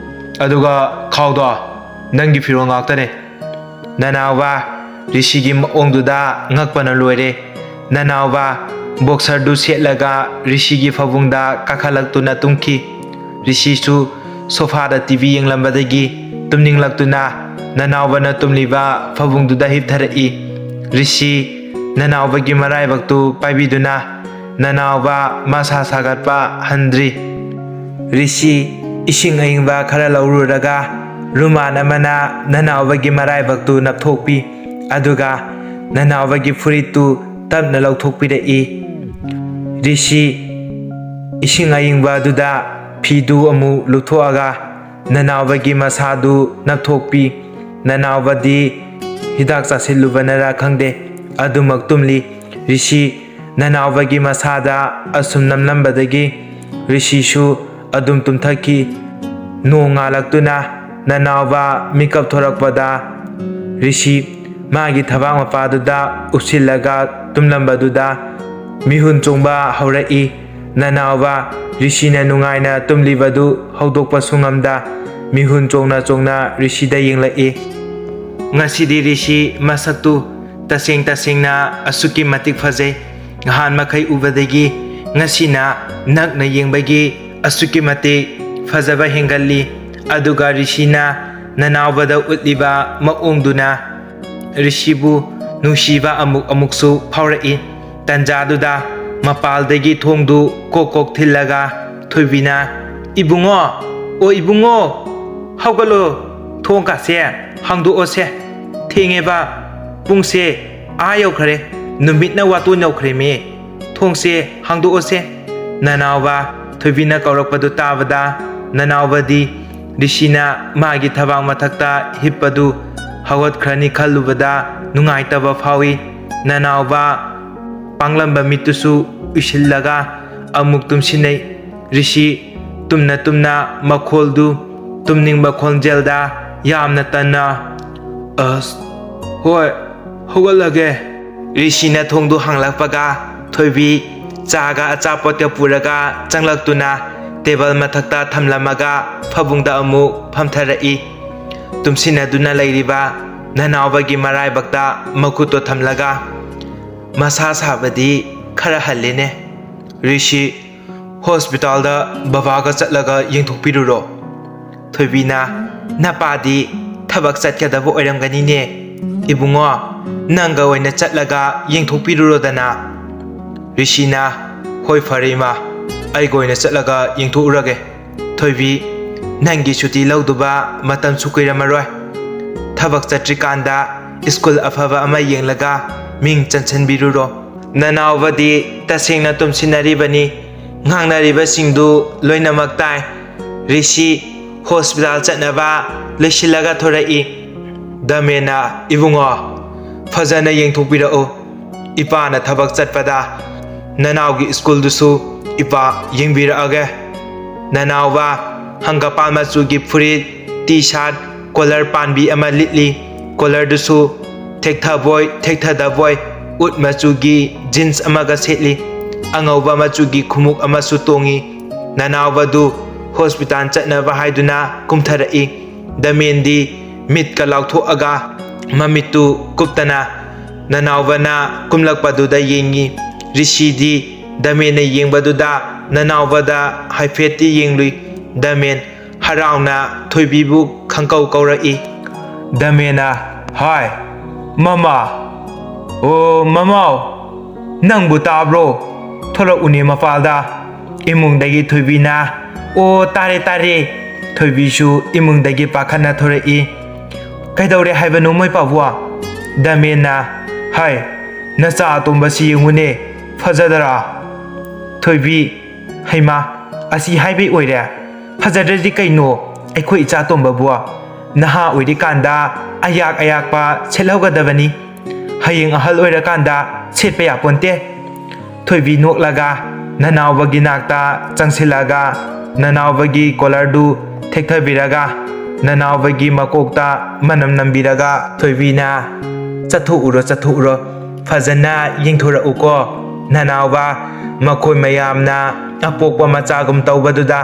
ꯑꯗꯨꯒ ꯈꯥꯎꯗꯣ ꯅꯪꯒꯤ ꯐꯤꯔꯣꯜ ꯉꯥꯛꯇꯅꯦ"꯫ ꯅꯅꯥꯎꯕ ꯔꯤꯁꯤꯒꯤ ꯃꯑꯣꯡꯗꯨꯗ ꯉꯛꯄꯅ ꯂꯣꯏꯔꯦ꯫ ꯅꯅꯥꯎꯕ ꯕꯣꯛꯁꯔꯗꯨ ꯁꯦꯠꯂꯒ ꯔꯤꯁꯤꯒꯤ ꯐꯃꯨꯡꯗ ꯀꯥꯈꯠꯂꯛꯇꯨꯅ ꯇꯨꯝꯈꯤ꯫ ꯔꯤꯁꯤꯁꯨ ꯁꯣꯐꯥꯗ ꯇꯤꯚꯤ ꯌꯦꯡꯂꯝꯕꯗꯒꯤ ꯇꯨꯝꯅꯤꯡꯂꯛꯇꯨꯅ ꯅꯅꯥꯎꯕꯅ ꯇꯨꯝꯂꯤꯕ ꯐꯃꯨꯡꯗꯨꯗ ꯍꯤꯞꯊꯔꯛꯏ꯫ ꯔꯤꯁꯤ ꯅꯅꯥꯎꯕꯒꯤ ꯃꯔꯥꯏꯕꯛꯇꯨ ꯄꯥꯏꯕꯤꯗꯨꯅ ꯅꯅꯥꯎꯕ ꯃꯁꯥ ꯁꯥꯒꯠꯄ ꯍꯟꯗ꯭ꯔꯤ꯫ ꯔꯤꯁꯤ ꯏꯁꯤꯡ ꯑꯏꯪꯕ ꯈꯔ ꯂꯧꯔꯨꯔꯒ ꯔꯨꯃꯥꯟ ꯑꯃꯅ ꯅꯅꯥꯎꯕꯒꯤ ꯃꯔꯥꯏꯕꯛꯇꯨ ꯅꯞꯊꯣꯛꯄꯤ꯫ ꯑꯗꯨꯒ ꯅꯅꯥꯎꯕꯒꯤ ꯐꯨꯔꯤꯠꯇꯨ ꯇꯞꯅ ꯂꯧꯊꯣꯛꯄꯤꯔꯛꯏ꯫ ꯔꯤꯁꯤ ꯏꯁꯤꯡ ꯑꯏꯪꯕ ꯑꯗꯨꯗ ꯐꯤꯗꯨ ꯑꯃꯨꯛ ꯂꯨꯞꯊꯣꯛꯑꯒ ꯅꯅꯥꯎꯕꯒꯤ ꯃꯁꯥꯗꯨ ꯅꯞꯊꯣꯛꯄꯤ꯫ ꯅꯅꯥꯎꯕꯗꯤ ꯍꯤꯗꯥꯛ ꯆꯥꯁꯤꯜꯂꯨꯕꯅꯔꯥ ꯈꯪꯗꯦ, ꯑꯗꯨꯃꯛ ꯇꯨꯝꯂꯤ꯫ ꯔꯤꯁꯤ ꯅꯅꯥꯎꯕꯒꯤ ꯃꯁꯥꯗ ꯑꯁꯨꯝ ꯅꯝꯂꯝꯕꯗꯒꯤ ꯔꯤꯁꯤꯁꯨ ꯑꯗꯨꯝ ꯇꯨꯝꯊꯈꯤ꯫ ꯅꯣꯡ ꯉꯥꯜꯂꯛꯇꯨꯅ ꯅꯅꯥꯎꯕ ꯃꯤꯀꯞ ꯊꯣꯔꯛꯄꯗ ꯔꯤꯁꯤ ꯃꯥꯒꯤ ꯊꯕꯥꯛ ꯃꯄꯥꯗꯨꯗ ꯎꯞꯁꯤꯜꯂꯒ ꯇꯨꯝꯂꯝꯕꯗꯨꯗ ꯃꯤꯍꯨꯟ ꯆꯣꯡꯕ ꯍꯧꯔꯛꯏ꯫ ꯅꯅꯥꯎꯕ ꯔꯤꯁꯤꯅ ꯅꯨꯡꯉꯥꯏꯅ ꯇꯨꯝꯂꯤꯕꯗꯨ ꯍꯧꯗꯣꯛꯄꯁꯨ ꯉꯝꯗ ꯃꯤꯍꯨꯟ ꯆꯣꯡꯅ ꯆꯣꯡꯅ ꯔꯤꯁꯤꯗ ꯌꯦꯡꯂꯛꯏ꯫ ꯉꯁꯤꯗꯤ ꯔꯤꯁꯤ ꯃꯁꯛꯇꯨ ꯇꯁꯦꯡ ꯇꯁꯦꯡꯅ ꯑꯁꯨꯛꯀꯤ ꯃꯇꯤꯛ ꯐꯖꯩ꯫ ꯅꯍꯥꯟ ꯃꯈꯩ ꯎꯕꯗꯒꯤ ꯉꯁꯤꯅ ꯅꯛꯅ ꯌꯦꯡꯕꯒꯤ ꯑꯁꯨꯛꯀꯤ ꯃꯇꯤꯛ ꯐꯖꯕ ꯍꯦꯟꯒꯠꯂꯤ꯫ ꯑꯗꯨꯒ ꯔꯤꯁꯤꯅ ꯅꯅꯥꯎꯕꯗ ꯎꯠꯂꯤꯕ ꯃꯑꯣꯡꯗꯨꯅ ꯔꯤꯁꯤꯕꯨ ꯅꯨꯡꯁꯤꯕ ꯑꯃꯨꯛ ꯑꯃꯨꯛꯁꯨ ꯐꯥꯎꯔꯛꯏ꯫ ꯇꯟꯖꯥꯗꯨꯗ ꯃꯄꯥꯜꯗꯒꯤ ꯊꯣꯡꯗꯨ ꯀꯣꯛ ꯀꯣꯛ ꯊꯤꯜꯂꯒ ꯊꯣꯏꯕꯤꯅ, "ꯏꯕꯨꯡꯉꯣ, ꯑꯣ ꯏꯕꯨꯡꯉꯣ, ꯍꯧꯒꯠꯂꯣ, ꯊꯣꯡ ꯀꯥꯁꯦ ꯍꯥꯡꯗꯣꯛꯑꯣꯁꯦ, ꯊꯦꯡꯉꯦꯕ, ꯄꯨꯡꯁꯦ ꯑꯥ ꯌꯧꯈ꯭ꯔꯦ, ꯅꯨꯃꯤꯠꯅ ꯋꯥꯇꯣꯟ ꯌꯧꯈ꯭ꯔꯦꯃꯤ, "ꯊꯣꯡꯁꯦ ꯍꯥꯡꯗꯣꯛꯑꯣꯁꯦ"꯫ ꯅꯅꯥꯎꯕ ꯊꯣꯏꯕꯤꯅ ꯀꯧꯔꯛꯄꯗꯨ ꯇꯥꯕꯗ, ꯅꯅꯥꯎꯕꯗꯤ ꯔꯤꯁꯤꯅ ꯃꯥꯒꯤ ꯊꯕꯥꯛ ꯃꯊꯛꯇ ꯍꯤꯞꯄꯗꯨ ꯍꯧꯒꯠꯈ꯭ꯔꯅꯤ ꯈꯜꯂꯨꯕꯗ ꯅꯨꯡꯉꯥꯏꯇꯕ ꯐꯥꯎꯏ꯫ ꯅꯅꯥꯎꯕ ꯄꯥꯡꯂꯝꯕ ꯃꯤꯠꯇꯨꯁꯨ ꯎꯏꯁꯤꯜꯂꯒ ꯑꯃꯨꯛ ꯇꯨꯝꯁꯤꯟꯅꯩ꯫ ꯔꯤꯁꯤ ꯇꯨꯝꯅ ꯇꯨꯝꯅ ꯃꯈꯣꯜꯗꯨ ꯇꯨꯝꯅꯤꯡꯕ ꯈꯣꯟꯖꯦꯜꯗ ꯌꯥꯝꯅ ꯇꯟꯅ, "ꯑꯁ, ꯍꯣꯏ, ꯍꯧꯒꯠꯂꯒꯦ"꯫ ꯔꯤꯁꯤꯅ ꯊꯣꯡꯗꯨ ꯍꯥꯡꯂꯛꯄꯒ ꯊꯣꯏꯕꯤ ꯆꯥꯒ ꯑꯆꯥꯄꯣꯠꯀ ꯄꯨꯔꯒ ꯆꯪꯂꯛꯇꯨꯅ ꯇꯦꯕꯜ ꯃꯊꯛꯇ ꯊꯝꯂꯝꯃꯒ ꯐꯃꯨꯡꯗ ꯑꯃꯨꯛ ꯐꯝꯊꯔꯛꯏ꯫ ꯇꯨꯝꯁꯤꯟꯅꯗꯨꯅ ꯂꯩꯔꯤꯕ ꯅꯅꯥꯎꯕꯒꯤ ꯃꯔꯥꯏꯕꯛꯇ ꯃꯈꯨꯠꯇꯣ ꯊꯝꯂꯒ, "ꯃꯁꯥ ꯁꯥꯕꯗꯤ ꯈꯔ ꯍꯜꯂꯦꯅꯦ꯫ ꯔꯤꯁꯤ, ꯍꯣꯁꯄꯤꯇꯥꯜꯗ ꯕꯕꯥꯒ ꯆꯠꯂꯒ ꯌꯦꯡꯊꯣꯛꯄꯤꯔꯨꯔꯣ"꯫ ꯊꯣꯏꯕꯤꯅ, "ꯅꯄꯥꯗꯤ ꯊꯕꯛ ꯆꯠꯀꯗꯕ ꯑꯣꯏꯔꯝꯒꯅꯤꯅꯦ꯫ ꯏꯕꯨꯡꯉꯣ, ꯅꯪꯒ ꯑꯣꯏꯅ ꯆꯠꯂꯒ ꯌꯦꯡꯊꯣꯛꯄꯤꯔꯨꯔꯣꯗꯅ"꯫ ꯔꯤꯁꯤꯅ, "ꯍꯣꯏ, ꯐꯔꯦ ꯏꯃꯥ, ꯑꯩꯒ ꯑꯣꯏꯅ ꯆꯠꯂꯒ ꯌꯦꯡꯊꯣꯛꯎꯔꯒꯦ꯫ ꯊꯣꯏꯕꯤ, ꯅꯪꯒꯤ ꯁꯨꯇꯤ ꯂꯧꯗꯨꯕ ꯃꯇꯝꯁꯨ ꯀꯨꯏꯔꯝꯃꯔꯣꯏ꯫ ꯊꯕꯛ ꯆꯠꯇ꯭ꯔꯤꯀꯥꯟꯗ ꯁ꯭ꯀꯨꯜ ꯑꯐꯕ ꯑꯃ ꯌꯦꯡꯂꯒ ꯃꯤꯡ ꯆꯟꯁꯤꯟꯕꯤꯔꯨꯔꯣ"꯫ ꯅꯅꯥꯎꯕꯗꯤ ꯇꯁꯦꯡꯅ ꯇꯨꯝꯁꯤꯟꯅꯔꯤꯕꯅꯤ꯫ ꯉꯥꯡꯅꯔꯤꯕꯁꯤꯡꯗꯨ ꯂꯣꯏꯅꯃꯛ ꯇꯥꯏ꯫ ꯔꯤꯁꯤ ꯍꯣꯁꯄꯤꯇꯥꯜ ꯆꯠꯅꯕ ꯂꯣꯏꯁꯤꯜꯂꯒ ꯊꯣꯔꯛꯏ꯫ ꯗꯃꯦꯅ, "ꯏꯕꯨꯡꯉꯣ, ꯐꯖꯅ ꯌꯦꯡꯊꯣꯛꯄꯤꯔꯛꯎ꯫ ꯏꯄꯥꯅ ꯊꯕꯛ ꯆꯠꯄꯗ ꯅꯅꯥꯎꯒꯤ ꯁ꯭ꯀꯨꯜꯗꯨꯁꯨ ꯏꯄꯥ ꯌꯦꯡꯕꯤꯔꯛꯑꯒꯦ"꯫ ꯅꯅꯥꯎꯕ ꯍꯪꯒꯄꯥꯜ ꯃꯆꯨꯒꯤ ꯐꯨꯔꯤꯠ, ꯇꯤ ꯁꯥꯔꯠ, ꯀꯣꯂꯔ ꯄꯥꯟꯕꯤ ꯑꯃ ꯂꯤꯠꯂꯤ꯫ ꯀꯣꯂꯔꯗꯨꯁꯨ ꯊꯦꯛꯊꯕꯣꯏ ꯊꯦꯛꯊꯗꯕꯣꯏ ꯎꯠ ꯃꯆꯨꯒꯤ ꯖꯤꯟꯁ ꯑꯃꯒ ꯁꯦꯠꯂꯤ꯫ ꯑꯉꯧꯕ ꯃꯆꯨꯒꯤ ꯈꯨꯃꯨꯛ ꯑꯃꯁꯨ ꯇꯣꯡꯉꯤ꯫ ꯅꯅꯥꯎꯕꯗꯨ ꯍꯣꯁꯄꯤꯇꯥꯜ ꯆꯠꯅꯕ ꯍꯥꯏꯗꯨꯅ ꯀꯨꯝꯊꯔꯛꯏ꯫ ꯗꯃꯦꯟꯗꯤ ꯃꯤꯠꯀ ꯂꯥꯎꯊꯣꯛꯑꯒ ꯃꯃꯤꯠꯇꯨ ꯀꯨꯞꯇꯅ ꯅꯅꯥꯎꯕꯅ ꯀꯨꯝꯂꯛꯄꯗꯨꯗ ꯌꯦꯡꯉꯤ꯫ ꯔꯤꯁꯤꯗꯤ ꯗꯃꯦꯟꯅ ꯌꯦꯡꯕꯗꯨꯗ ꯅꯅꯥꯎꯕꯗ ꯍꯥꯏꯐꯦꯠꯇꯤ ꯌꯦꯡꯂꯨꯏ꯫ ꯗꯃꯦꯟ ꯍꯔꯥꯎꯅ ꯊꯣꯏꯕꯤꯕꯨ ꯈꯪꯀꯧ ꯀꯧꯔꯛꯏ꯫ ꯗꯃꯦꯟꯅ, "ꯍꯥꯏ, ꯃꯃꯥ! ꯑꯣ, ꯃꯃꯥꯎ! ꯅꯪꯕꯨ ꯇꯥꯕ꯭ꯔꯣ? ꯊꯣꯔꯛꯎꯅꯦ ꯃꯄꯥꯜꯗ"꯫ ꯏꯃꯨꯡꯗꯒꯤ ꯊꯣꯏꯕꯤꯅ, "ꯑꯣ, ꯇꯥꯔꯦ, ꯇꯥꯔꯦ"꯫ ꯊꯣꯏꯕꯤꯁꯨ ꯏꯃꯨꯡꯗꯒꯤ ꯄꯥꯈꯠꯅ ꯊꯣꯔꯛꯏ꯫ "ꯀꯩꯗꯧꯔꯦ ꯍꯥꯏꯕꯅꯣ, ꯃꯣꯏ ꯄꯥꯕꯨ?" ꯗꯃꯦꯟꯅ, "ꯍꯥꯏ, ꯅꯆꯥ ꯑꯇꯣꯝꯕꯁꯤ ꯌꯦꯡꯉꯨꯅꯦ, ꯐꯖꯗꯔꯥ? ꯊꯣꯏꯕꯤ, ꯍꯩꯃꯥ, ꯑꯁꯤ ꯍꯥꯏꯕꯩ ꯑꯣꯏꯔꯦ? ꯐꯖꯗ꯭ꯔꯗꯤ ꯀꯩꯅꯣ? ꯑꯩꯈꯣꯏ ꯏꯆꯥ ꯇꯣꯝꯕꯕꯨ ꯅꯍꯥ ꯑꯣꯏꯔꯤꯀꯥꯟꯗ ꯑꯌꯥꯛ ꯑꯌꯥꯛꯄ ꯁꯦꯠꯍꯧꯒꯗꯕꯅꯤ꯫ ꯍꯌꯦꯡ ꯑꯍꯜ ꯑꯣꯏꯔꯀꯥꯟꯗ ꯁꯦꯠꯄ ꯌꯥꯄꯣꯟꯇꯦ꯫ ꯊꯣꯏꯕꯤ ꯅꯣꯛꯂꯒ ꯅꯅꯥꯎꯕꯒꯤ ꯅꯥꯛꯇ ꯆꯪꯁꯤꯜꯂꯒ ꯅꯅꯥꯎꯕꯒꯤ ꯀꯣꯂꯔꯗꯨ ꯊꯦꯛꯊꯕꯤꯔꯒ ꯅꯅꯥꯎꯕꯒꯤ ꯃꯀꯣꯛꯇ ꯃꯅꯝ ꯅꯝꯕꯤꯔꯒ ꯊꯣꯏꯕꯤꯅ, "ꯆꯠꯊꯣꯛꯎꯔꯣ, ꯆꯠꯊꯣꯛꯎꯔꯣ, ꯐꯖꯅ ꯌꯦꯡꯊꯣꯔꯛꯎꯀꯣ꯫ ꯅꯅꯥꯎꯕ, ꯃꯈꯣꯏ ꯃꯌꯥꯝꯅ ꯑꯄꯣꯛꯄ ꯃꯆꯥꯒꯨꯝ ꯇꯧꯕꯗꯨꯗ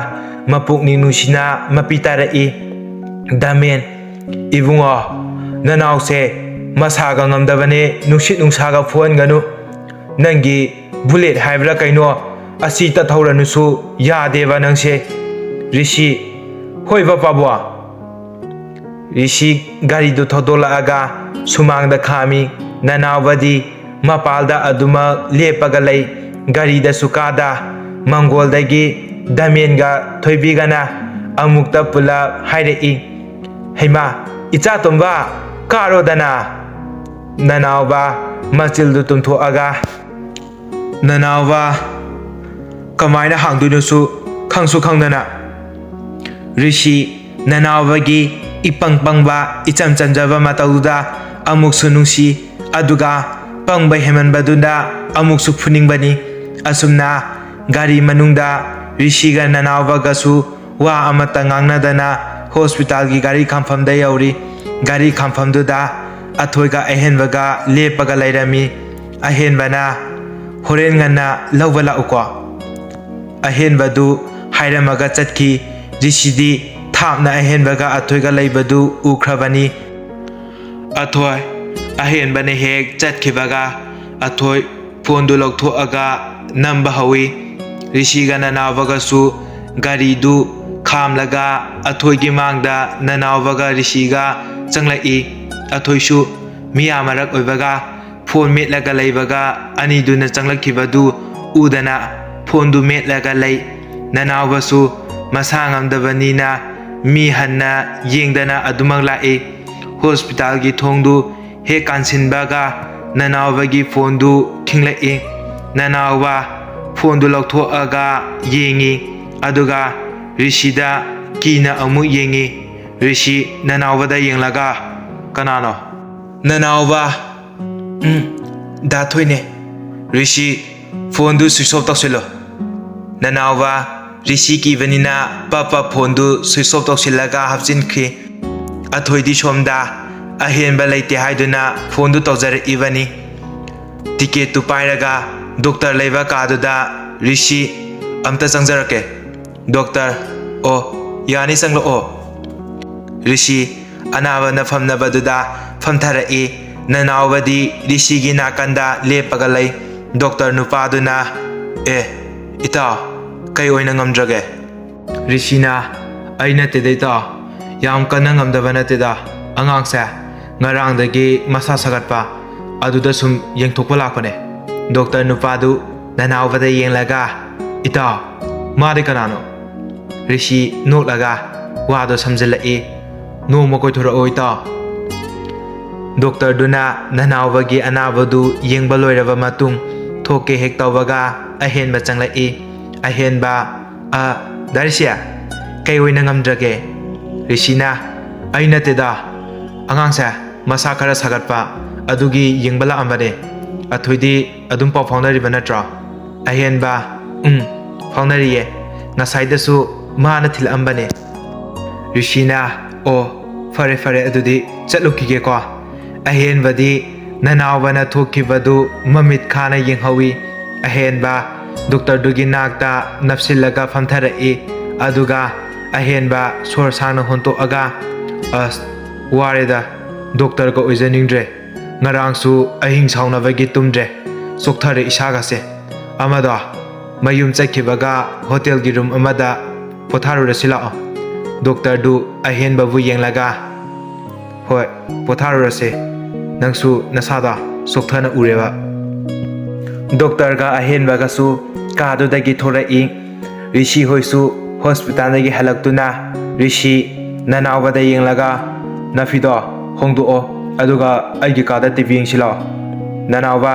ꯃꯄꯨꯛꯅꯤꯡ ꯅꯨꯡꯁꯤꯅ ꯃꯄꯤ ꯇꯥꯔꯛꯏ꯫ ꯗꯥꯃꯦꯟ, ꯏꯕꯨꯡꯉꯣ, ꯅꯅꯥꯎꯁꯦ ꯃꯁꯥꯒ ꯉꯝꯗꯕꯅꯦ, ꯅꯨꯡꯁꯤꯠ ꯅꯨꯡꯁꯥꯒ ꯐꯨꯍꯟꯒꯅꯨ꯫ ꯅꯪꯒꯤ ꯕꯨꯂꯦꯠ ꯍꯥꯏꯕ꯭ꯔꯥ ꯀꯩꯅꯣ, ꯑꯁꯤ ꯇꯠꯍꯧꯔꯅꯨꯁꯨ ꯌꯥꯗꯦꯕ ꯅꯪꯁꯦ꯫" ꯔꯤꯁꯤ, "ꯍꯣꯏ ꯕꯄꯥꯕꯣ꯫" ꯔꯤꯁꯤ ꯒꯥꯔꯤꯗꯨ ꯊꯧꯗꯣꯛꯂꯛꯑꯒ ꯁꯨꯃꯥꯡꯗ ꯈꯥꯝꯃꯤ꯫ ꯅꯅꯥꯎꯕꯗꯤ ꯃꯄꯥꯜꯗ ꯑꯗꯨꯃꯛ ꯂꯦꯞꯄꯒ ꯂꯩ꯫ ꯒꯥꯔꯤꯗꯁꯨ ꯀꯥꯗ꯫ ꯃꯪꯒꯣꯜꯗꯒꯤ ꯗꯥꯃꯦꯟꯒ ꯊꯣꯏꯕꯤꯒꯅ ꯑꯃꯨꯛꯇ ꯄꯨꯂꯞ ꯍꯥꯏꯔꯛꯏ, "ꯍꯩꯃꯥ, ꯏꯆꯥ ꯇꯣꯝꯕ, ꯀꯥꯔꯣꯗꯅ꯫" ꯅꯅꯥꯎꯕ ꯃꯆꯤꯜꯗꯨ ꯇꯨꯝꯊꯣꯛꯑꯒ, ꯅꯅꯥꯎꯕ, ꯀꯃꯥꯏꯅ ꯍꯥꯡꯗꯣꯏꯅꯣꯁꯨ ꯈꯪꯁꯨ ꯈꯪꯗꯅ꯫ ꯔꯤꯁꯤ, ꯅꯅꯥꯎꯕꯒꯤ ꯏꯄꯪ ꯄꯪꯕ, ꯏꯆꯝ ꯆꯝꯖꯕ ꯃꯇꯧꯗꯨꯗ ꯑꯃꯨꯛꯁꯨ ꯅꯨꯡꯁꯤ, ꯑꯗꯨꯒ ꯄꯪꯕ ꯍꯦꯟꯃꯟꯕꯗꯨꯗ ꯑꯃꯨꯛꯁꯨ ꯐꯨꯅꯤꯡꯕꯅꯤ꯫ ꯑꯁꯨꯝꯅ ꯒꯥꯔꯤ ꯃꯅꯨꯡꯗ ꯔꯤꯁꯤꯒ ꯅꯅꯥꯎꯕꯒꯁꯨ ꯋꯥ ꯑꯃꯠꯇ ꯉꯥꯡꯅꯗꯅ ꯍꯣꯁꯄꯤꯇꯥꯜꯒꯤ ꯒꯥꯔꯤ ꯈꯥꯝꯐꯝꯗ ꯌꯧꯔꯤ꯫ ꯒꯥꯔꯤ ꯈꯥꯝꯐꯝꯗꯨꯗ ꯑꯊꯣꯏꯒ ꯑꯍꯦꯟꯕꯒ ꯂꯦꯞꯄꯒ ꯂꯩꯔꯝꯃꯤ꯫ ꯑꯍꯦꯟꯕꯅ, "ꯍꯣꯔꯦꯟ ꯉꯟꯅ ꯂꯧꯕ ꯂꯥꯛꯎꯀꯣ꯫" ꯑꯍꯦꯟꯕꯗꯨ ꯍꯥꯏꯔꯝꯃꯒ ꯆꯠꯈꯤ꯫ ꯔꯤꯁꯤꯗꯤ ꯊꯥꯞꯅ ꯑꯍꯦꯟꯕꯒ ꯑꯊꯣꯏꯒ ꯂꯩꯕꯗꯨ ꯎꯈ꯭ꯔꯕꯅꯤ꯫ ꯑꯊꯣꯏ, ꯑꯍꯦꯟꯕꯅ ꯍꯦꯛ ꯆꯠꯈꯤꯕꯒ ꯑꯊꯣꯏ ꯐꯣꯟꯗꯨ ꯂꯧꯊꯣꯛꯑꯒ ꯅꯝꯕ ꯍꯧꯏ꯫ ꯔꯤꯁꯤꯒ ꯅꯅꯥꯎꯕꯒꯁꯨ ꯒꯥꯔꯤꯗꯨ ꯈꯥꯝꯂꯒ ꯑꯊꯣꯏꯒꯤ ꯃꯥꯡꯗ ꯅꯅꯥꯎꯕꯒ ꯔꯤꯁꯤꯒ ꯆꯪꯂꯛꯏ꯫ ꯑꯊꯣꯏꯁꯨ ꯃꯤꯌꯥꯝ ꯃꯔꯛ ꯑꯣꯏꯕꯒ ꯐꯣꯟ ꯃꯦꯠꯂꯒ ꯂꯩꯕꯒ ꯑꯅꯤꯗꯨꯅ ꯆꯪꯂꯛꯈꯤꯕꯗꯨ ꯎꯗꯅ ꯐꯣꯟꯗꯨ ꯃꯦꯠꯂꯒ ꯂꯩ꯫ ꯅꯅꯥꯎꯕꯁꯨ ꯃꯁꯥ ꯉꯝꯗꯕꯅꯤꯅ ꯃꯤ ꯍꯟꯅ ꯌꯦꯡꯗꯅ ꯑꯗꯨꯃꯛ ꯂꯥꯛꯏ꯫ ꯍꯣꯁꯄꯤꯇꯥꯜꯒꯤ ꯊꯣꯡꯗꯨ ꯍꯦꯛ ꯀꯥꯟꯁꯤꯟꯕꯒ ꯅꯅꯥꯎꯕꯒꯤ ꯐꯣꯟꯗꯨ ꯈꯤꯡꯂꯛꯏ꯫ ꯅꯅꯥꯎꯕ ꯐꯣꯟꯗꯨ ꯂꯧꯊꯣꯛꯑꯒ ꯌꯦꯡꯉꯤ꯫ ꯑꯗꯨꯒ ꯔꯤꯁꯤꯗ ꯀꯤꯅ ꯑꯃꯨꯛ ꯌꯦꯡꯉꯤ꯫ ꯔꯤꯁꯤ ꯅꯅꯥꯎꯕꯗ ꯌꯦꯡꯂꯒ, "ꯀꯅꯥꯅꯣ?" "ꯅꯅꯥꯎꯕ꯫" "ꯎꯝ, ꯗꯥ ꯊꯣꯏꯅꯦ꯫" "ꯔꯤꯁꯤ, ꯐꯣꯟꯗꯨ switch off ꯇꯧꯁꯤꯜꯂꯣ꯫" ꯅꯅꯥꯎꯕ ꯔꯤꯁꯤ ꯀꯤꯕꯅꯤꯅ ꯄꯞ ꯄꯞ ꯐꯣꯟꯗꯨ switch off ꯇꯧꯁꯤꯜꯂꯒ ꯍꯥꯞꯆꯤꯟꯈꯤ꯫ ꯑꯊꯣꯏꯗꯤ ꯁꯣꯝꯗ ꯑꯍꯦꯟꯕ ꯂꯩꯇꯦ ꯍꯥꯏꯗꯨꯅ ꯐꯣꯟꯗꯨ ꯇꯧꯖꯔꯛꯏꯕꯅꯤ꯫ ꯇꯤꯀꯦꯠꯇꯨ ꯄꯥꯏꯔꯒ ꯗꯣꯛꯇꯔ ꯂꯩꯕ ꯀꯥꯗꯨꯗ, "ꯔꯤꯁꯤ, ꯑꯝꯇ ꯆꯪꯖꯔꯛꯀꯦ꯫" "ꯗꯣꯛꯇꯔ, ꯑꯣ, ꯌꯥꯅꯤ, ꯆꯪꯂꯛꯑꯣ꯫" ꯔꯤꯁꯤ ꯑꯅꯥꯕꯅ ꯐꯝꯅꯕꯗꯨꯗ ꯐꯝꯊꯔꯛꯏ꯫ ꯅꯅꯥꯎꯕꯗꯤ ꯔꯤꯁꯤꯒꯤ ꯅꯥꯀꯟꯗ ꯂꯦꯞꯄꯒ ꯂꯩ꯫ ꯗꯣꯛꯇꯔ ꯅꯨꯄꯥꯗꯨꯅ, "ꯑꯦ, ꯏꯇꯥꯎ, ꯀꯩ ꯑꯣꯏꯅ ꯉꯝꯗ꯭ꯔꯒꯦ?" ꯔꯤꯁꯤꯅ, "ꯑꯩ ꯅꯠꯇꯦꯗ ꯏꯇꯥꯎ, ꯌꯥꯝ ꯀꯟꯅ ꯉꯝꯗꯕ ꯅꯠꯇꯦꯗ, ꯑꯉꯥꯡꯁꯦ ꯉꯔꯥꯡꯗꯒꯤ ꯃꯁꯥ ꯁꯥꯒꯠꯄ, ꯑꯗꯨꯗ ꯁꯨꯝ ꯌꯦꯡꯊꯣꯛꯄ ꯂꯥꯛꯄꯅꯦ꯫" ꯗꯣꯛꯇꯔ ꯅꯨꯄꯥꯗꯨ ꯅꯅꯥꯎꯕꯗ ꯌꯦꯡꯂꯒ, "ꯏꯇꯥꯎ, ꯃꯥꯗꯤ ꯀꯅꯥꯅꯣ?" ꯔꯤꯁꯤ ꯅꯣꯛꯂꯒ ꯋꯥꯗꯣ ꯁꯝꯖꯤꯜꯂꯛꯏ꯫ "ꯅꯣꯡꯃ ꯀꯣꯏꯊꯣꯔꯛꯑꯣ ꯏꯇꯥꯎ꯫" ꯗꯣꯛꯇꯔꯗꯨꯅ ꯅꯅꯥꯎꯕꯒꯤ ꯑꯅꯥꯕꯗꯨ ꯌꯦꯡꯕ ꯂꯣꯏꯔꯕ ꯃꯇꯨꯡ ꯊꯣꯛꯀꯦ ꯍꯦꯛ ꯇꯧꯕꯒ ꯑꯍꯦꯟꯕ ꯆꯪꯂꯛꯏ꯫ ꯑꯍꯦꯟꯕ, "ꯑ, ꯗꯥ ꯔꯤꯁꯤ, ꯀꯩ ꯑꯣꯏꯅ ꯉꯝꯗ꯭ꯔꯒꯦ?" ꯔꯤꯁꯤꯅ, "ꯑꯩ ꯅꯠꯇꯦꯗ, ꯑꯉꯥꯡꯁꯦ ꯃꯁꯥ ꯈꯔ ꯁꯥꯒꯠꯄ, ꯑꯗꯨꯒꯤ ꯌꯦꯡꯕ ꯂꯥꯛꯑꯝꯕꯅꯦ꯫ ꯑꯊꯣꯏꯗꯤ ꯑꯗꯨꯝ ꯄꯥꯎ ꯐꯥꯎꯅꯔꯤꯕ ꯅꯠꯇ꯭ꯔꯣ?" ꯑꯍꯦꯟꯕ, "ꯎꯝ, ꯐꯥꯎꯅꯔꯤꯌꯦ꯫ ꯉꯁꯥꯏꯗꯁꯨ ꯃꯥꯅ ꯊꯤꯜꯂꯛꯑꯝꯕꯅꯦ꯫" ꯔꯤꯁꯤꯅ, "ꯑꯣ, ꯐꯔꯦ ꯐꯔꯦ, ꯑꯗꯨꯗꯤ ꯆꯠꯂꯨꯈꯤꯒꯦꯀꯣ꯫" ꯑꯍꯦꯟꯕꯗꯤ ꯅꯅꯥꯎꯕꯅ ꯊꯣꯛꯈꯤꯕꯗꯨ ꯃꯃꯤꯠ ꯈꯥꯅ ꯌꯦꯡꯍꯧꯏ꯫ ꯑꯍꯦꯟꯕ ꯗꯣꯛꯇꯔꯗꯨꯒꯤ ꯅꯥꯛꯇ ꯅꯞꯁꯤꯜꯂꯒ ꯐꯝꯊꯔꯛꯏ꯫ ꯑꯗꯨꯒ ꯑꯍꯦꯟꯕ ꯁꯣꯔ ꯁꯥꯡꯅ ꯍꯣꯟꯇꯣꯛꯑꯒ, "ꯑꯁ, ꯋꯥꯔꯦꯗ, ꯗꯣꯛꯇꯔꯒ ꯑꯣꯏꯖꯅꯤꯡꯗ꯭ꯔꯦ꯫ ꯉꯔꯥꯡꯁꯨ ꯑꯍꯤꯡ ꯁꯥꯎꯅꯕꯒꯤ ꯇꯨꯝꯗ꯭ꯔꯦ꯫ ꯆꯣꯛꯊꯔꯦ ꯏꯁꯥꯒꯁꯦ꯫ ꯑꯃꯗꯣ, ꯃꯌꯨꯝ ꯆꯠꯈꯤꯕꯒ ꯍꯣꯇꯦꯜꯒꯤ ꯔꯨꯝ ꯑꯃꯗ ꯄꯣꯊꯥꯔꯨꯔꯁꯤ ꯂꯥꯛꯑꯣ꯫" ꯗꯣꯛꯇꯔꯗꯨ ꯑꯍꯦꯟꯕꯕꯨ ꯌꯦꯡꯂꯒ, "ꯍꯣꯏ, ꯄꯣꯊꯥꯔꯨꯔꯁꯦ꯫ ꯅꯪꯁꯨ ꯅꯁꯥꯗꯣ ꯆꯣꯛꯊꯅ ꯎꯔꯦꯕ꯫" ꯗꯣꯛꯇꯔꯒ ꯑꯍꯦꯟꯕꯒꯁꯨ ꯀꯥꯗꯨꯗꯒꯤ ꯊꯣꯔꯛꯏ꯫ ꯔꯤꯁꯤ ꯍꯣꯏꯁꯨ ꯍꯣꯁꯄꯤꯇꯥꯜꯗꯒꯤ ꯍꯜꯂꯛꯇꯨꯅ, ꯔꯤꯁꯤ ꯅꯅꯥꯎꯕꯗ ꯌꯦꯡꯂꯒ, "ꯅꯐꯤꯗꯣ ꯍꯣꯡꯗꯣꯛꯑꯣ, ꯑꯗꯨꯒ ꯑꯩꯒꯤ ꯀꯥꯗ ꯇꯤ ꯚꯤ ꯌꯦꯡꯁꯤ ꯂꯥꯛꯑꯣ꯫" ꯅꯅꯥꯎꯕ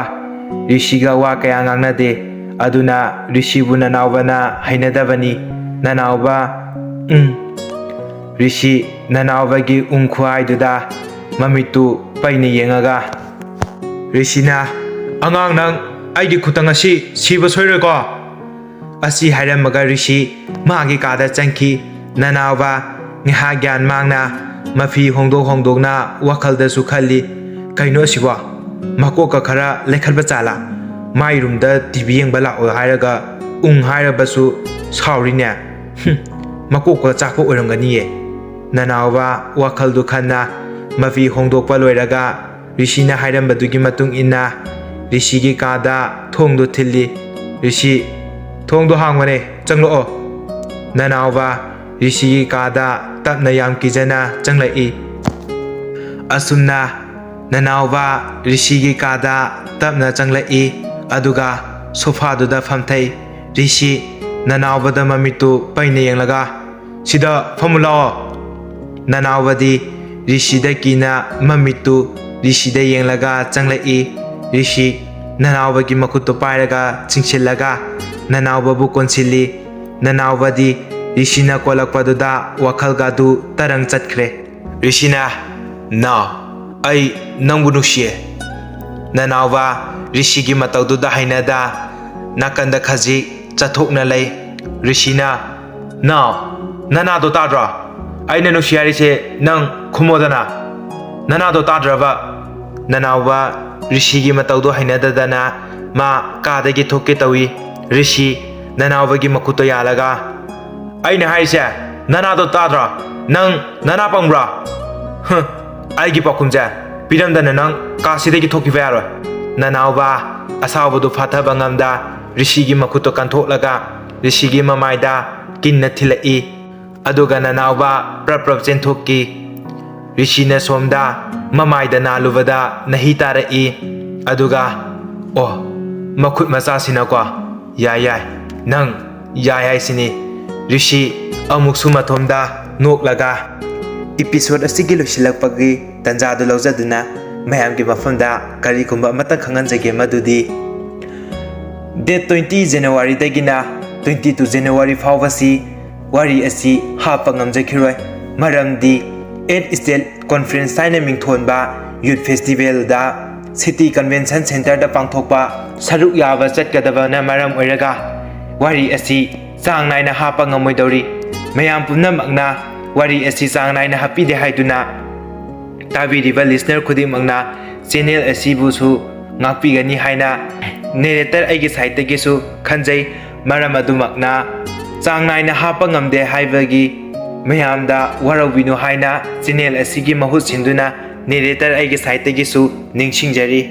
ꯔꯤꯁꯤꯒ ꯋꯥ ꯀꯌꯥ ꯉꯥꯡꯅꯗꯦ꯫ ꯑꯗꯨꯅ ꯔꯤꯁꯤꯕꯨ ꯅꯅꯥꯎꯕꯅ ꯍꯩꯅꯗꯕꯅꯤ꯫ ꯅꯅꯥꯎꯕ, ꯎꯝ꯫ ꯔꯤꯁꯤ ꯅꯅꯥꯎꯕꯒꯤ ꯎꯪ ꯈꯨꯍꯥꯏꯗꯨꯗ ꯃꯃꯤꯠꯇꯨ ꯄꯩꯅ ꯌꯦꯡꯉꯒ, ꯔꯤꯁꯤꯅ, "ꯑꯉꯥꯡ ꯅꯪ, ꯑꯩꯒꯤ ꯈꯨꯠꯇ ꯉꯁꯤ ꯁꯤꯕ ꯁꯣꯏꯔꯣꯏꯀꯣ?" ꯑꯁꯤ ꯍꯥꯏꯔꯝꯃꯒ ꯔꯤꯁꯤ ꯃꯥꯒꯤ ꯀꯥꯗ ꯆꯪꯈꯤ꯫ ꯅꯅꯥꯎꯕ ꯉꯥꯏꯍꯥꯛ ꯒ꯭ꯌꯥꯟ ꯃꯥꯡꯅ ꯃꯐꯤ ꯍꯣꯡꯗꯣꯛ ꯍꯣꯡꯗꯣꯛꯅ ꯋꯥꯈꯜꯗꯁꯨ ꯈꯜꯂꯤ, "ꯀꯩꯅꯣ ꯑꯁꯤꯕꯣ? ꯃꯀꯣꯛꯀ ꯈꯔ ꯂꯩꯈꯠꯄ ꯆꯥꯂꯥ? ꯃꯥꯏ ꯔꯨꯝꯗ ꯇꯤ ꯚꯤ ꯌꯦꯡꯕ ꯂꯥꯛꯑꯣ ꯍꯥꯏꯔꯒ ꯎꯪ ꯍꯥꯏꯔꯕꯁꯨ ꯁꯥꯎꯔꯤꯅꯦ꯫ ꯍꯨꯝ, ꯃꯀꯣꯛꯀ ꯆꯥꯛꯄ ꯑꯣꯏꯔꯝꯒꯅꯤꯌꯦ"꯫ ꯅꯅꯥꯎꯕ ꯋꯥꯈꯜꯗꯨ ꯈꯟꯅ ꯃꯐꯤ ꯍꯣꯡꯗꯣꯛꯄ ꯂꯣꯏꯔꯒ ꯔꯤꯁꯤꯅ ꯍꯥꯏꯔꯝꯕꯗꯨꯒꯤ ꯃꯇꯨꯡ ꯏꯟꯅ ꯔꯤꯁꯤꯒꯤ ꯀꯥꯗ ꯊꯣꯡꯗꯨ ꯊꯤꯜꯂꯤ꯫ "ꯔꯤꯁꯤ, ꯊꯣꯡꯗꯣ ꯍꯥꯡꯕꯅꯦ, ꯆꯪꯂꯛꯑꯣ"꯫ ꯅꯅꯥꯎꯕ ꯔꯤꯁꯤꯒꯤ ꯀꯥꯗ ꯇꯞꯅ ꯌꯥꯝ ꯀꯤꯖꯅ ꯆꯪꯂꯛꯏ꯫ ꯑꯁꯨꯝꯅ ꯅꯅꯥꯎꯕ ꯔꯤꯁꯤꯒꯤ ꯀꯥꯗ ꯇꯞꯅ ꯆꯪꯂꯛꯏ, ꯑꯗꯨꯒ ꯁꯣꯐꯥꯗꯨꯗ ꯐꯝꯊꯩ꯫ ꯔꯤꯁꯤ ꯅꯅꯥꯎꯕꯗ ꯃꯃꯤꯠꯇꯨ ꯄꯩꯅ ꯌꯦꯡꯂꯒ, "ꯁꯤꯗ ꯐꯝꯃꯨ ꯂꯥꯛꯑꯣ"꯫ ꯅꯅꯥꯎꯕꯗꯤ ꯔꯤꯁꯤꯗ ꯀꯤꯅ ꯃꯃꯤꯠꯇꯨ ꯔꯤꯁꯤꯗ ꯌꯦꯡꯂꯒ ꯆꯪꯂꯛꯏ꯫ ꯔꯤꯁꯤ ꯅꯅꯥꯎꯕꯒꯤ ꯃꯈꯨꯠꯇꯨ ꯄꯥꯏꯔꯒ ꯆꯤꯡꯁꯤꯜꯂꯒ ꯅꯅꯥꯎꯕꯕꯨ ꯀꯣꯟꯁꯤꯜꯂꯤ꯫ ꯅꯅꯥꯎꯕꯗꯤ ꯔꯤꯁꯤꯅ ꯀꯣꯜꯂꯛꯄꯗꯨꯗ ꯋꯥꯈꯜꯒꯗꯨ ꯇꯔꯪ ꯆꯠꯈ꯭ꯔꯦ꯫ ꯔꯤꯁꯤꯅ, "ꯅꯥꯎ, ꯑꯩ ꯅꯪꯕꯨ ꯅꯨꯡꯁꯤꯌꯦ"꯫ ꯅꯅꯥꯎꯕ ꯔꯤꯁꯤꯒꯤ ꯃꯇꯧꯗꯨꯗ ꯍꯩꯅꯗ ꯅꯥꯀꯟꯗ ꯈꯖꯤꯛ ꯆꯠꯊꯣꯛꯅ ꯂꯩ꯫ ꯔꯤꯁꯤꯅ, "ꯅꯥꯎ, ꯅꯅꯥꯗꯣ ꯇꯥꯗ꯭ꯔꯣ? ꯑꯩꯅ ꯅꯨꯡꯁꯤ ꯍꯥꯏꯔꯤꯁꯦ ꯅꯪ ꯈꯨꯝꯃꯣꯗꯅ꯫ ꯅꯅꯥꯗꯣ ꯇꯥꯗ꯭ꯔꯕ?" ꯅꯅꯥꯎꯕ ꯔꯤꯁꯤꯒꯤ ꯃꯇꯧꯗꯣ ꯍꯩꯅꯗꯗꯅ ꯃꯥ ꯀꯥꯗꯒꯤ ꯊꯣꯛꯀꯦ ꯇꯧꯏ꯫ ꯔꯤꯁꯤ ꯅꯅꯥꯎꯕꯒꯤ ꯃꯈꯨꯠꯇꯣ ꯌꯥꯜꯂꯒ, "ꯑꯩꯅ ꯍꯥꯏꯔꯤꯁꯦ ꯅꯅꯥꯗꯣ ꯇꯥꯗ꯭ꯔꯣ? ꯅꯪ ꯅꯅꯥ ꯄꯪꯕ꯭ꯔꯣ? ꯍꯨꯝ, ꯑꯩꯒꯤ ꯄꯥꯎꯈꯨꯝꯁꯦ ꯄꯤꯔꯝꯗꯅ ꯅꯪ ꯀꯥꯁꯤꯗꯒꯤ ꯊꯣꯛꯈꯤꯕ ꯌꯥꯔꯣꯏ"꯫ ꯅꯅꯥꯎꯕ ꯑꯁꯥꯎꯕꯗꯨ ꯐꯥꯊꯕ ꯉꯝꯗ ꯔꯤꯁꯤꯒꯤ ꯃꯈꯨꯠꯇꯣ ꯀꯟꯊꯣꯛꯂꯒ ꯔꯤꯁꯤꯒꯤ ꯃꯃꯥꯏꯗ ꯀꯤꯟꯅ ꯊꯤꯜꯂꯛꯏ꯫ ꯑꯗꯨꯒ ꯅꯅꯥꯎꯕ ꯄ꯭ꯔꯞ ꯄ꯭ꯔꯞ ꯆꯦꯟꯊꯣꯛꯈꯤ꯫ ꯔꯤꯁꯤꯅ ꯁꯣꯝꯗ ꯃꯃꯥꯏꯗ ꯅꯥꯜꯂꯨꯕꯗ ꯅꯍꯤ ꯇꯥꯔꯛꯏ꯫ ꯑꯗꯨꯒ, "ꯑꯣ, ꯃꯈꯨꯠ ꯃꯆꯥꯁꯤꯅꯀꯣ, ꯌꯥꯏ ꯌꯥꯏ, ꯅꯪ ꯌꯥꯏ ꯍꯥꯏꯁꯤꯅꯤ"꯫ ꯔꯤꯁꯤ ꯑꯃꯨꯛꯁꯨ ꯃꯊꯣꯝꯗ ꯅꯣꯛꯂꯒ, ꯏꯄꯤꯁꯣꯗ ꯑꯁꯤꯒꯤ ꯂꯣꯏꯁꯤꯜꯂꯛꯄꯒꯤ ꯇꯥꯟꯖꯥꯗꯨ ꯂꯧꯖꯗꯨꯅ ꯃꯌꯥꯝꯒꯤ ꯃꯐꯝꯗ ꯀꯔꯤꯒꯨꯝꯕ ꯑꯃꯇꯪ ꯈꯪꯍꯟꯖꯒꯦ, ꯃꯗꯨꯗꯤ date twenty January ꯗꯒꯤꯅ twenty two January ꯐꯥꯎꯕꯁꯤ ꯋꯥꯔꯤ ꯑꯁꯤ ꯍꯥꯞꯄ ꯉꯝꯖꯈꯤꯔꯣꯏ꯫ ꯃꯔꯝꯗꯤ Eight State Conference ꯍꯥꯏꯅ ꯃꯤꯡꯊꯣꯟꯕ Youth Festival ꯗ City Convention Center ꯗ ꯄꯥꯡꯊꯣꯛꯄ ꯁꯔꯨꯛ ꯌꯥꯕ ꯆꯠꯀꯗꯕꯅ ꯃꯔꯝ ꯑꯣꯏꯔꯒ ꯋꯥꯔꯤ ꯑꯁꯤ ꯆꯥꯡ ꯅꯥꯏꯅ ꯍꯥꯞꯄ ꯉꯝꯃꯣꯏꯗꯧꯔꯤ꯫ ꯃꯌꯥꯝ ꯄꯨꯝꯅꯃꯛꯅ ꯋꯥꯔꯤ ꯑꯁꯤ ꯆꯥꯡ ꯅꯥꯏꯅ ꯍꯥꯞꯄꯤꯗꯦ ꯍꯥꯏꯗꯨꯅ ꯇꯥꯕꯤꯔꯤꯕ listener ꯈꯨꯗꯤꯡꯃꯛꯅ channel ꯑꯁꯤꯕꯨꯁꯨ ꯉꯥꯛꯄꯤꯒꯅꯤ ꯍꯥꯏꯅ narrator ꯑꯩꯒꯤ side ꯇꯒꯤꯁꯨ ꯈꯟꯖꯩ꯫ ꯃꯔꯝ ꯑꯗꯨꯃꯛꯅ ꯆꯥꯡ ꯅꯥꯏꯅ ꯍꯥꯞꯄ ꯉꯝꯗꯦ ꯍꯥꯏꯕꯒꯤ ꯃꯌꯥꯝꯗ ꯋꯥꯔꯧꯕꯤꯅꯨ ꯍꯥꯏꯅ channel ꯑꯁꯤꯒꯤ ꯃꯍꯨꯠ ꯁꯤꯟꯗꯨꯅ narrator ꯑꯩꯒꯤ side ꯇꯒꯤꯁꯨ ꯅꯤꯡꯁꯤꯡꯖꯔꯤ꯫